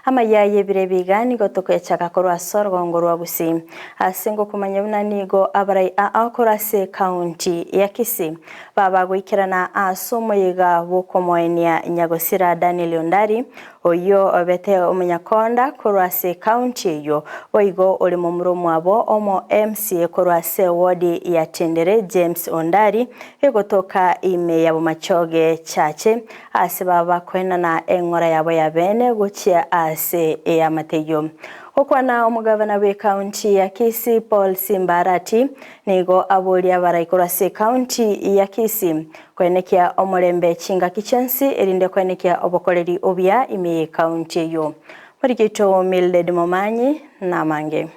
Amaya y'ebire ebiga nigo tokoyachaka korwa ase orogongo rwa Gusii. Ase ngokomanya buna nigo abarai aa korwa ase ekaunti ya Kisii baba goikerana ase omoyega bw'okomoenia Nyagosira Daniel Ondari oyio obete omonyakonda korwa ase ekaunti eyio boigo ore momura omwabo omo MCA korwa ase ewodi ya Tendere James Ondari egotoka ime ya Bomachoge Chache Ase baba bakoenana eng'ora yabo ya bene gochia ase eamate eyio. Gokwana omogavana bw'ecounty ya Kisii Paul Simba Arati nigo aboria abarai korwa ase ecounty ya Kisii koenekia omorembe chingaki chionsi erinde koenekia obokoreri obuya ime y'ecounty eyio. Moriki oito Mildred Momanyi namange.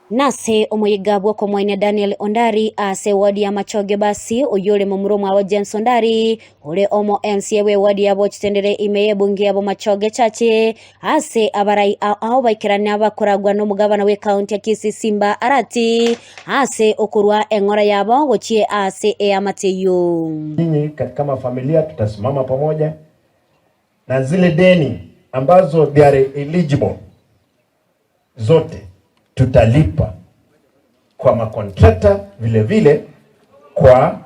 Nase omoyega bw'okomoenia Daniel Ondari ase eward ya Machoge Basi, oyio ore momura omwabo James Ondari, ore omo MCA bw'eward ya Bochitendere ime y'ebunge ya Bomachoge Chache, ase abarai ao ao baikerania bakoragwa nomogabana bw'ecounty ya Kisii Simba Arati ase okorua eng'ora yabo gochia ase eamate eyio. Nyinyi kama familia tutasimama pamoja na zile deni ambazo they are eligible zote tutalipa kwa makontrakta vile vile kwa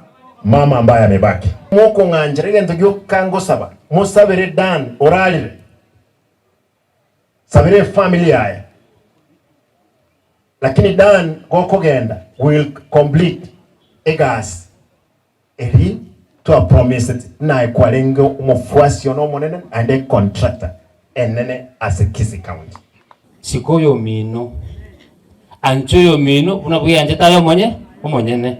mama ambaye amebaki. Mokong'anchera egento gioka ngosaba, mosabere Dan orarire, sabera efamily yaye, lakini Dan gokogenda will complete egasi eri twapromiseti naye kwarenge omofuasi one omonene naende econtractor enene ase Kisii County. Sika oyomino, ancha oyomino buna bweanchete aye omonye omonyene.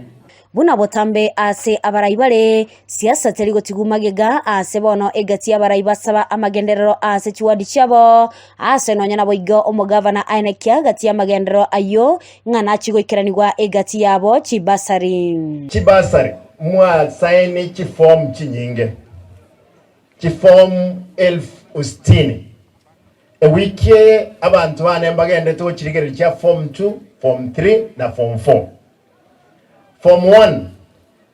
Buna botambe ase abarai bare, siasa teri gotigwa magega ase bono egati y'abarai basaba amagenderero ase chiwadi chiabo, ase nonya naboigo omogavana aenekia gati y'amagenderero ayio ng'a nachie goikeranigwa egati yabo chibasari. Chibasari mwasaini chifomu chinyinge, chifomu elfu sitini. Ewiki eye abanto bane mbagendete gochirigereria chia form two, form three na form four. Form one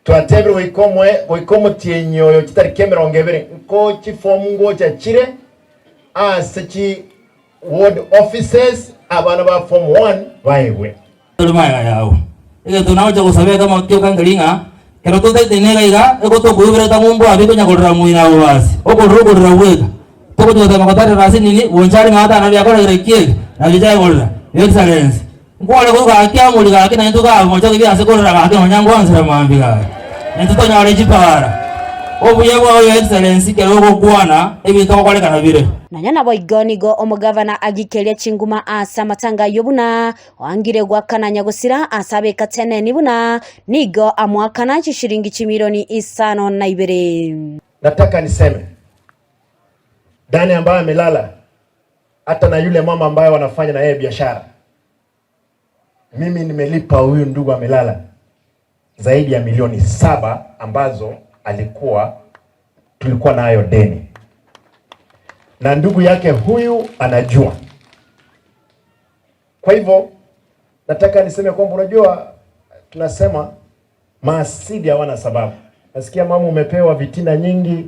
twatebire goika omoe goika omotienyi oyo chitariki emerongo ebere nko chifomu ngocha chire ase chi Ward offices abana ba form one baegwe. Tore magega yao. Egento nagocha gosaba ekemo kioka nkeri ng'a ekero totaetene iga iga egotokoiboreta ng'umbu abwo ekonya korera moino abwo basi, okorera okorera bweka. Togocha gotema gotarera ase nini, bonsi are ng'a atana biakoregera ki eke, nabio chaye korera. Your Excellency, nkware korwa gaki amori gaki naintwe iga mochoke biase korera gaki nonya ngwansera mambia gaki. Naintwe tonyore chipara. Obuya bwao Your Excellency ekero ogokwana ebinto gokorekana bire. Nonya naboigo nigo omogavana agikeria chinguma ase amatanga ayio buna oangire goakana nyagosira ase abeka teneni buna nigo amoakana chishilingi chimilioni isano na ibere. Nataka niseme Dani ambaye amelala hata na yule mama ambaye wanafanya na yeye biashara, mimi nimelipa huyu ndugu amelala zaidi ya milioni saba ambazo alikuwa tulikuwa nayo deni, na ndugu yake huyu anajua. Kwa hivyo nataka niseme kwamba unajua, tunasema maasidi hawana sababu. Nasikia mama umepewa vitina nyingi,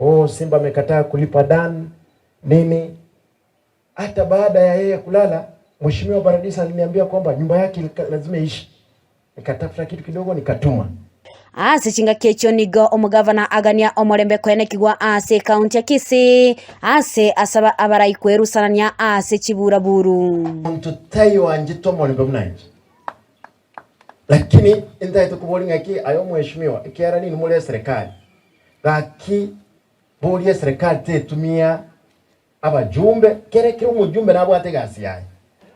oh, Simba amekataa kulipa Dan nini. Hata baada ya yeye kulala, Mheshimiwa Baradisa aliniambia kwamba nyumba yake lazima iishi. Nikatafuta kitu kidogo nikatuma. Ase chingaki echio nigo omogavana agania omorembe koenekigwa ase ekaunti ya Kisii, ase asaba abarai kwerusanania ase chiburaburu. Monto taiyo anchete omorembe buna inche. Lakini intaete koboria ng'aki aye omweshimiwa, ekiagera ninwe more eserekari, gaki boria eserekari tetumia Abajumbe, kere kera omojumbe nabwate egasi yaye.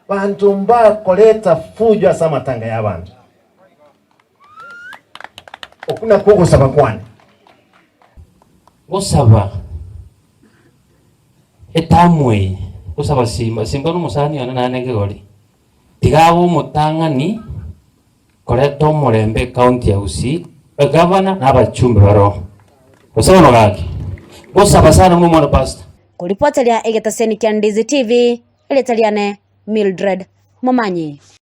Banto mbakoreta fujo ase amatanga y'abanto. Okwo nakwo ogosaba kwane. Gosaba etamu eye, gosaba Simba, Simba nomosani one naende nkegori, tiga abe omotang'ani koreta omorembe ecounty ya Gusii, egavana na abachumbe baroo. Gose bono gaki, gosaba sana buna omwana pastor. Koripoteria egetaseni kia Ndizi TV, erieta riane Mildred Momanyi.